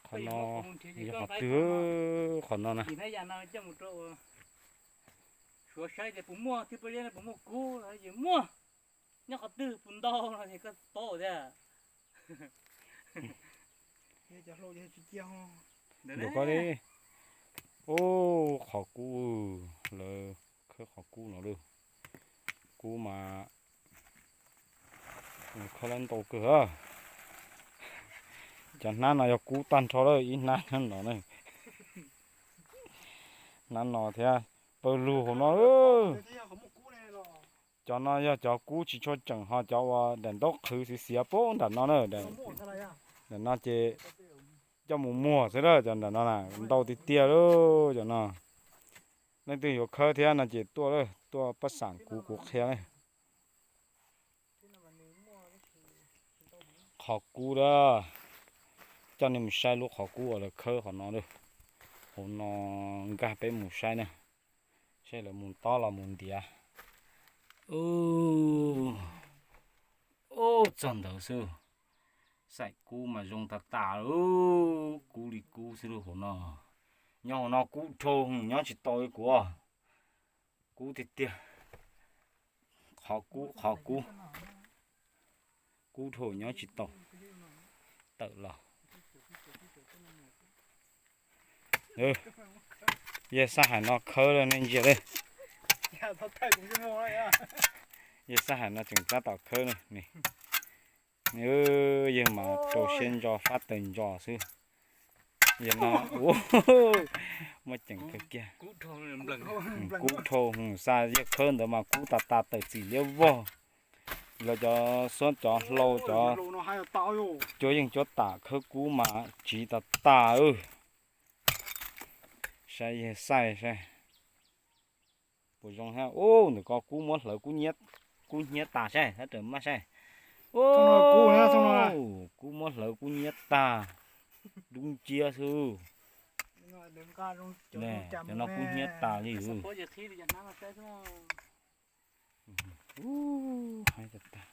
Qhov no yog qhov twg? Qhov no na. Suav saib tias puas muaj, thiab peb liab no puas muaj kub, es muaj. Nyob qhov twg puas ntau no ces koj paub tiag. Ntawm koj li. Ub, qhov kub, lawv khawb qhov kub no lawm. Kub mas khawb lawv ntau kawg. Cov hnab no yog kub tag nrho lawm, ib hnab nyob no na. Hnab no thiab, pawg lug hauv no. Cov no yog cov kub tsis tshua tseem, ho cov uas daim ntaub qhwv xiav xiav pub nram no na. Nram no ces coj mus muag xwb lawm, cov nram no na ntau tiag tiag lawm cov no. Leej twg yuav khawb thiab no ces tuaj lawm, tuaj pab xam kuv, kuv qhia lawm. Qhov kub a, coj nej mus saib lub qhov kub uas lawv khawb qhov no lawm. Hauv no nkag peb mus saib na, saib lawv mus tob los mus ntiav. Ub, txog ntawd xwb. Xaim kub mas zoo tas tas, kub li kub xwb lub hauv no. Nyob hauv no kub dhau, nyob tsis tau li kuv. Kub tiag tiag. Qhov kub, qhov kub. Kub dhau nyob tsis tau. Tawm los. Yawg Xaj Hais no khawb lawm nej ntsia li. Yawg Xaj Hais no tseem tab tom khawb na. Yawg mas rau siab ntso fab taws ntso xwb. Yawg no muaj ceem kawg kiag. Kub dhau, xa yawg khawb ntawd mas kub tas tas tawm txim liab vog. Lawv cov xuab cov hlau cov cuab yeej cuab tam khawb kub mas tsiv tas tas. Saib yawg Xaj saib puas zoo thiab. Ub, ntawm ko kub muab hlawv kub hnyiab tas saib, tab rawm maj saib. Ub, kub muab hlawv kub hnyiab tag, dub nciab xwb. Cov no kub hnyiab tas li. Ub, haib tas tas.